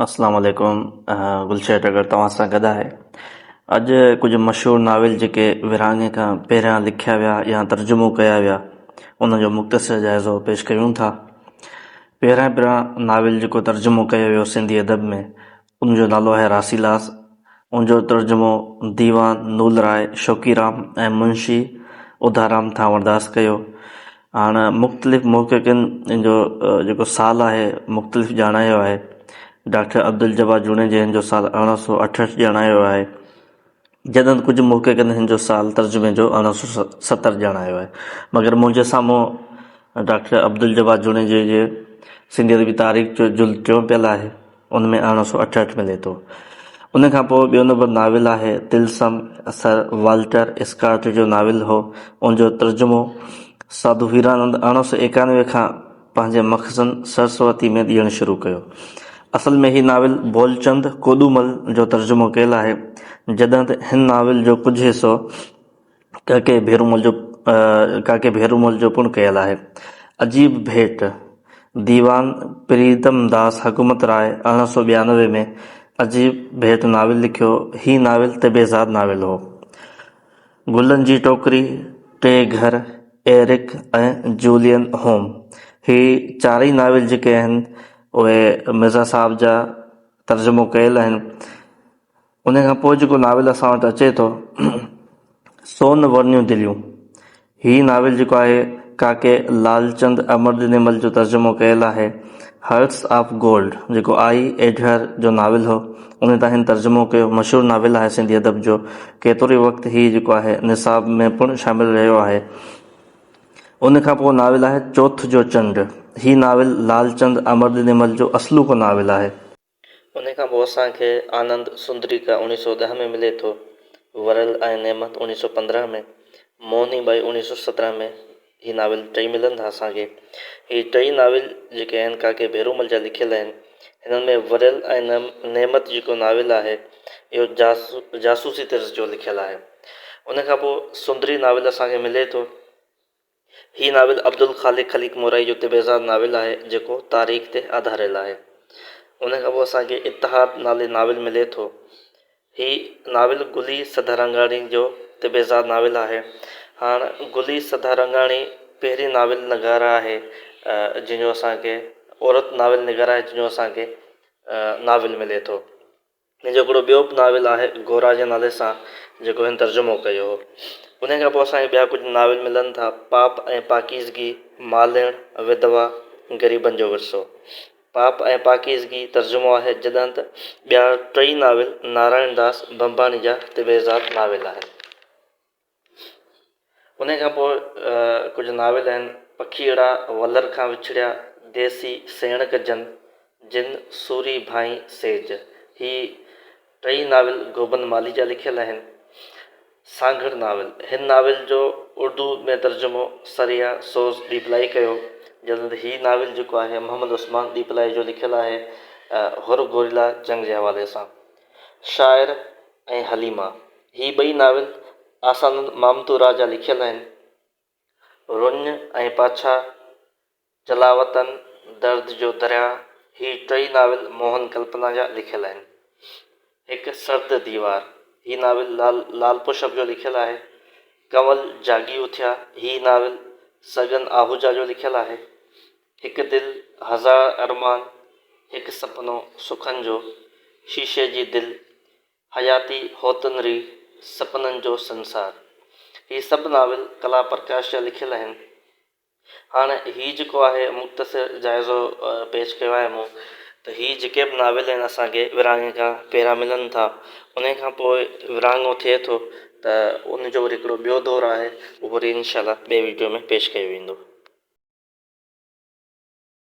اسلام عليڪم گلشير ٽڳڙ توهان سان گڏ آهي اڄ ڪجهه مشهور ناول جيڪي ورهاڱي کان پهريان لکيا ويا يا ترجمو ڪيا ويا ان جو مختصر جائزو پيش ڪيون ٿا پهريان پهريان ناول جيڪو ترجمو ڪيو ويو سنڌي ادب ۾ ان جو نالو آهي راسيلاس ان جو ترجمو ديوان نولراء شوقيرام ۽ منشي اڌارام ٿانورداس ڪيو. هاڻ مختلف محققن ان جو جيڪو سال آهي مختلف ڄاڻايو آهي. ڊاڪٽر عبدالجبار جوڻيجي هن جو سال 1868 ڄاڻايو آهي. جڏهن ته ڪجهه محققن هن جو سال ترجمي جو 1870 ڄاڻايو آهي. مگر منهنجي سامهون ڊاڪٽر عبدالجبار جوڻيجي جي سنڌي ادبي تاريخ جو جلد ٽيون پيل آهي. ان ۾ 1868 ملي ٿو. ان کان پوء ٻيو نمبر ناول آهي طلسم سر والٽر اسڪاٽ جو ناول هو. ان جو ترجمو ساڌو هيرانند 1891 کان پنهنجي مخزن سرسوتي ۾ ڏيڻ شروع ڪيو. اصل ۾ هي ناول بولچند ڪوڏومل جو ترجمو ڪيل آهي. جڏهن ته هن ناول جو ڪجهه حصو ڪاڪي ڀيرومل جو ڪاڪي ڀيرومل جو پڻ ڪيل آهي. عجيب ڀيٽ، ديوان پريتم داس حڪومت راء 1892 ۾ عجيب ڀيٽ ناول لکيو. هي ناول طبعزاد ناول هو. گلن جي ٽوڪري، ٽي گهر، ايرڪ ۽ جولين هوم هي چارئي ناول جيڪي آهن اهي مرزا صاحب جا ترجمو ڪيل آهن. ان کان پوء جيڪو ناول اسان وٽ اچي ٿو سون ورنيون دليون هي ناول جيڪو آهي ڪاڪي لالچند امر ڏنيمل جو ترجمو ڪيل آهي هرٽس آف گولڊ جيڪو آئي ايڊهر جو ناول هو ان تان هن ترجمو ڪيو مشهور ناول آهي سنڌي ادب جو ڪيترو ئي وقت هي جيڪو آهي نصاب ۾ پڻ شامل رهيو آهي ان کان پوء ناول آهي چوٿ جو چنڊ هي ناول لالچند امر ڏنيمل جو اصلوڪو ناول آهي. انهيء کان پوء اسان کي آنند سندريڪا اوڻيهه سؤ ڏهه ۾ ملي ٿو، ورل ۽ نعمت اوڻيهه سؤ 15 ۾، موهني ٻائي اوڻيهه سؤ 17 ۾ هي ناول ٽئي ملن ٿا اسان کي. هي ٽئي ناول جيڪي آهن ڪاڪي ڀيرومل جا لکيل آهن. هنن ۾ ورل ۽ نعمت جيڪو ناول آهي اهو جاسوسي طرز جو لکيل آهي. ان کان پوء سندري ناول اسان کي ملي ٿو. هي ناول عبدالخالق خليق مورائي جو طبعزاد ناول آهي، جيڪو تاريخ تي آڌاريل آهي. ان کان پوء اسان کي اتحاد نالي ناول ملي ٿو. هي ناول گلي سدارنگاڻي جو طبعزاد ناول آهي. هاڻ گلي سدارنگاڻي پهرين ناول نگار آهي، جنهن جو اسان کي عورت ناول نگار آهي، جنهن جو اسان کي ناول ملي ٿو. هن جو هڪڙو ٻيو به ناول آهي گورا جي نالي سان جيڪو هن ترجمو ڪيو هو. انهيء کان پوء اسان کي ٻيا ڪجهه ناول ملن ٿا، پاپ ۽ پاڪيزگي، مالهڻ، وڌوا، غريبن جو ورثو. پاپ ۽ پاڪيزگي ترجمو آهي جڏهن ته ٻيا ٽئي ناول نارائڻ داس ڀمڀاڻي جا طبعزاد ناول آهن. انهيء کان پوء ڪجهه ناول آهن، پکيئڙا ولر کان وڇڙيا، ديسي سيڻ ڪجن، جن سوري ڀانئين سيج. هي ٽئي ناول گوبند مالهي جا لکيل آهن. سانگهڙ ناول، هن ناول جو اردو ۾ ترجمو ثريا سوز ڏيپلائي ڪيو، جڏهن ته هي ناول جيڪو آهي محمد عثمان ڏيپلائي جو لکيل آهي حر گوريلا جنگ جي حوالي سان. شاعر ۽ حليما، هي ٻئي ناول آسانند مامتورا جا لکيل آهن. رڃ ۽ پاڇا، جلاوطن، درد جو درياهه، هي ٽئي ناول موهن ڪلپنا جا لکيل آهن. هڪ سرد ديوار، هي ناول لال لال پشپ جو لکيل آهي. ڪنول جاڳي اٿيا، هي ناول سڳن آهوجا جو لکيل آهي. هڪ دل هزار ارمان، هڪ سپنو سکن جو، شيشي جي دل، حياتي هوتنري، سپنن جو سنسار. هي سڀ ناول ڪلا پرڪاش جا لکيل آهن. هاڻ هي جيڪو آهي مختصر جائزو پيش ڪيو آهي مون ته هي جيڪي به ناول آهن اسان کي ورهاڱي کان پهريان ملن ٿا انهي کان پوء ورهاڱو ٿئي ٿو ته ان جو وري هڪڙو ٻيو دور آهي اهو وري انشاء الله ٻئي وڊيو ۾ پيش ڪيو ويندو.